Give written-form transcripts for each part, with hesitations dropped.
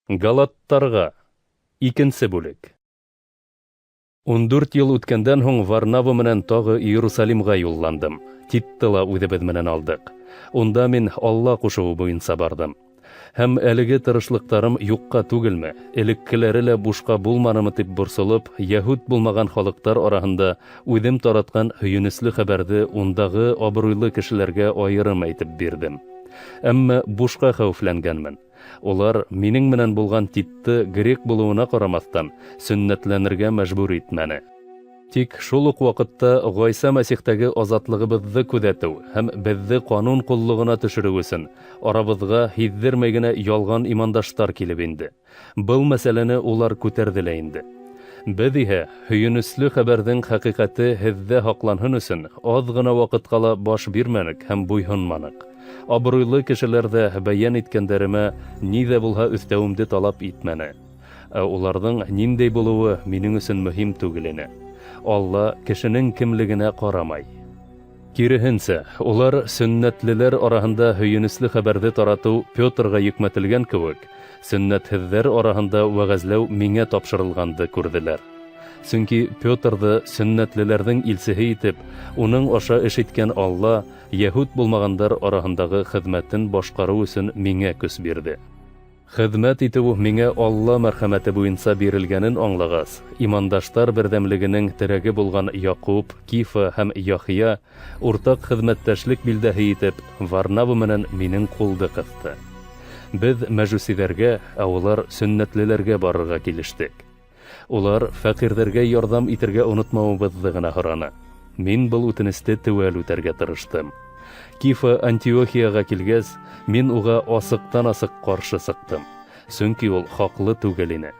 Галаттарға. Икенсе бүлек. 14 йыл үткәндән һуң Варнава менән тағы Иерусалимға юлландым. Титты ла үҙебеҙ менән алдыҡ. Унда мин Алла ҡушыуы буйынса барҙым. Һәм әлеге тырышлыҡтарым юҡҡа түгелме, элеккеләре лә бушҡа булманымы тип борсолоп, яһүд булмаған халыҡтар араһында үҙем таратҡан һөйөнөслө хәбәрҙе ундағы абруйлы кешеләргә айырым әйтеп бирҙем. Әммә бушҡа хәүефләнгәнмен. Улар минең менән булған Титты грек булыуына ҡарамаҫтан, сөннәтләнергә мәжбүр итмәне. Тик шул уҡ ваҡытта Ғайса Мәсихтәге азатлығыбыҙҙы күҙәтеү һәм беҙҙе ҡанун ҡоллоғона төшөрөү өсөн арабыҙға һиҙҙермәй генә ялған имандаштар килеп инде. Был мәсьәләне улар күтәрҙе лә инде. Беҙ иһә һөйөнөслө хәбәрҙең хәҡиҡәте һеҙҙә һаҡланһын өсөн аҙ ғына ваҡытҡа ла баш бирмәнек һәм буйһонманыҡ. Абруйлы кешеләр ҙә бәйән иткәндәремә ни ҙә булһа өҫтәүемде талап итмәне. Ә уларҙың ниндәй булыуы минең өсөн мөһим түгел ине. Алла кешенең кемлегенә ҡарамай. Киреһенсә, улар сөннәтлеләр араһында һөйөнөслө хәбәрҙе таратыу Петрға йөкмәтелгән кеүек, сөннәтһеҙҙәр араһында вәғәзләү миңә тапшырылғанды күрҙеләр. Сөнки Петрҙы сөннәтлеләрҙең илсеһе итеп, уның аша эш иткән Алла яһүд булмағандар араһындағы хеҙмәтен башҡарыу өсөн миңә көс бирҙе. Хеҙмәт итеү миңә Алла мәрхәмәте буйынса бирелгәнен аңлағас, имандаштар берҙәмлегенең терәге булған Яҡуп, Кифа һәм Яхъя уртаҡ хеҙмәттәшлек билдәһе итеп Варнава менән минең ҡулды ҡыҫты. Беҙ мәжүсиҙәргә, ә улар сөннәтлеләргә барырға килештек. Улар фәҡирҙәргә ярҙам итергә онотмауыбыҙҙы ғына һораны. Мин был үтенесте теүәл үтәргә тырыштым. Кифа Антиохияға килгәс, мин уға асыҡтан-асыҡ ҡаршы сыҡтым, сөнки ул хаҡлы түгел ине.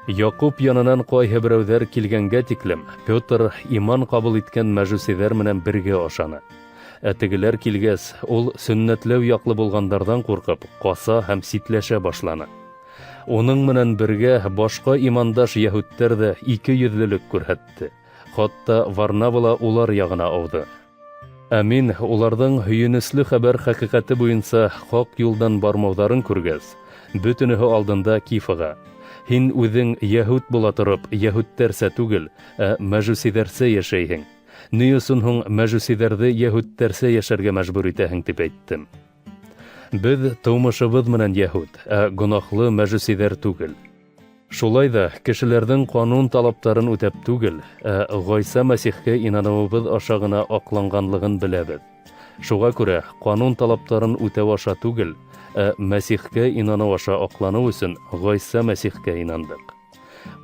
Яҡуп янынан ҡайһы берәүҙәр килгәнгә тиклем Петр иман ҡабул иткән мәжүсиҙәр менән бергә ашаны. Ә тегеләр килгәс, ул сөннәтләү яҡлы булғандарҙан ҡурҡып, ҡаса һәм ситләшә башланы. Уның менән бергә башҡа имандаш яһүдтәр ҙә икейөҙлөлөк күрһәтте. Хатта Варнава ла улар яғына ауҙы. Ә мин уларҙың һөйөнөслө хәбәр хәҡиҡәте буйынса хаҡ юлдан бармауҙарын күргәс, бөтөнөһө алдында Кифаға: Һин үҙең яһүд була тороп, яһүдтәрсә түгел, ә мәжүсиҙәрсә йәшәйһең. Ни өсөн һуң мәжүсиҙәрҙе яһүдтәрсә йәшәргә мәжбүр итәһең, тип әйттем. Беҙ тыумышыбыҙ менән яһүд, ә гонаһлы мәжүсиҙәр түгел. Шулай ҙа кешеләрҙең ҡанун талаптарын үтәп түгел, ә Ғайса Мәсихкә инаныуыбыҙ аша ғына аҡланғанлығын беләбеҙ. Шуға күрә ҡанун талаптарын үтәү аша түгел, ә Мәсихкә инаныу аша аҡланыу өсөн Ғайса Мәсихкә инандыҡ.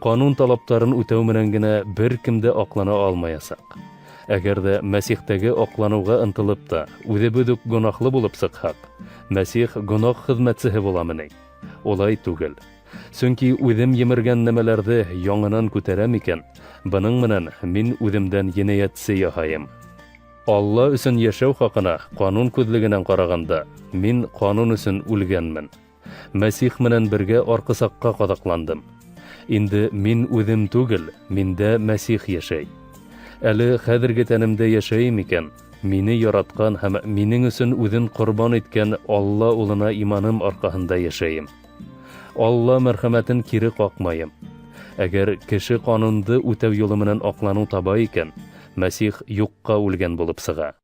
Ҡанун талаптарын үтәү менән генә бер кем дә аҡлана алмаясаҡ. Әгәр ҙә Мәсихтәге аҡланыуға ынтылып та үҙебеҙ үк гонаһлы булып сыҡһаҡ, Мәсих гонаһ хеҙмәтсеһе буламы ни? Улай түгел. Сөнки үҙем емергән нәмәләрҙе яңынан күтәрәм икән, бының менән мин үҙемдән енәйәтсе яһайым. Алла өсөн йәшәү хаҡына ҡанун күҙлегенән ҡарағанда, мин ҡанун өсөн үлгәнмен. Мәсих менән бергә арҡысаҡҡа ҡаҙаҡландым. Инде мин үҙем түгел, миндә Мәсих йәшәй. Әле хәҙерге тәнемдә йәшәйем икән, мине яратҡан һәм минең өсөн үҙен ҡорбан иткән Алла улына иманым арҡаһында йәшәйем. Алла мәрхәмәтен кире ҡаҡмайым. Әгәр кеше ҡанунды үтәү юлы менән аҡланыу таба икән, Мәсих юҡҡа үлгән булып сыға.